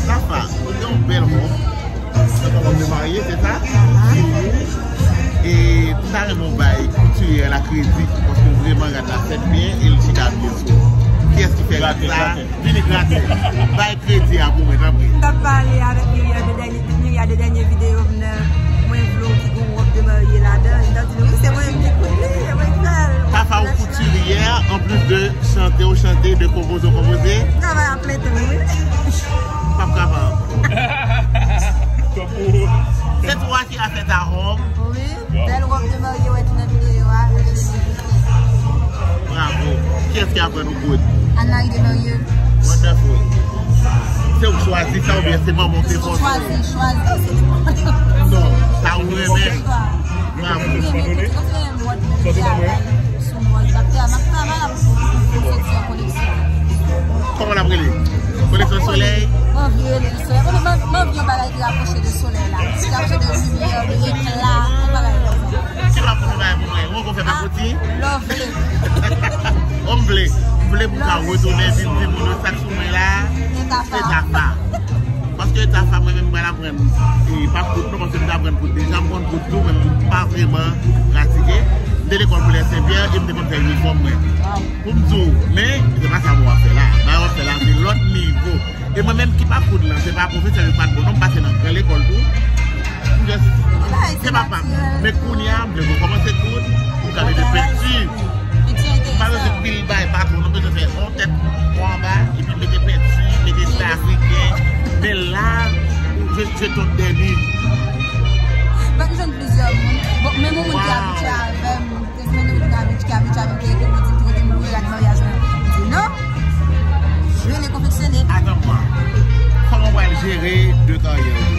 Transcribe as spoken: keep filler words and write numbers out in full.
Tafa, ou gen yon bèl wòb. Se yon wòb de marye, se sa? E m ta renmen w bay koutiryè la kredi, paske vreman rad la fèt byen e l chita byen sou. Kiyès ki fè rad sa? Vini grate. Bay kredi a pou mwen, tanpri. M t ap pale avèk Myriam de dènye, Myriam de dènye videyo m nan, mwen vle w ki gon wòb de marye ladan. Li t ap di m, wi, se mwen menm ki koud li, se mwen ki fè l. Tafa ou koutiryè, anplis de chante ou chante, de konpoze ou konpoze. Travay ap plete m, wi. M p ap kapab. Se tou a ki a fè ta wòb. Wi, bèl wòb de marye wè ki nan videyo a, je l'ai fait. Bravo. Kiyès ki aprann ou koud? Anne-Marie Desmarieux. Wonderful. Se ou k chwazi sa oubyen se manman w te fè w? Chwazi, chwazi. Non, sa ou renmen. Bravo. Mwen renmen tout, mwen renmen wòb de marye a. Sou mwen, m ap travay, m ap travay ap konfeksyon koleksyon. Kòman l ap rele? Koleksyon Solèy? Mwen anvi rele l Solèy. Mwen, mwen, mwen anvi yon bagay ki rapwoche de solèy la. Ki rapwoche de limyè, de ekla, yon bagay konsa. Ki lwa pou nou bay pou mwen? Mwen konn fè pa koti? Love. Oh, m vle. M vle pou m ka retounen vin di moun yo sa k sou mwen la. Se Tafa. Se Tafa. Paske Tafa, mwen menm, mwen aprann, e, pa koud non, paske m te aprann koud deja, m konn koud tou, men m pa vreman pratike. M te lekòl Kolèj Sen Pyè e m te konn fè inifòm mwen. Pou m di w, men, se pa sa mwen w ap fè la. Bagay w ap fè la, se lòt nivo. E mwen menm ki pa koud lan, se pa pwofesè yo pa t bon non, m pase nan gran lekòl tou. M just, se pa pa m. Men kounye a, m vle rekòmanse koud, m ka mete penti. M pa bezwen pil bay patwon, non, m bezwen fè yon tèt bò anba, epi mete penti, mete sa afriken. Men la, je, je tombe des nues. Mwen jwenn plizyè moun. Bon, menm yon moun ki abitye avè m, menm yon moun ki abitye, ki abitye avè m, ki te di m, ki te di m, wi, rad maryaj mwen. M di non. Je l'ai confectionné. Atann mwen. Kòman w pral jere de karyè yo?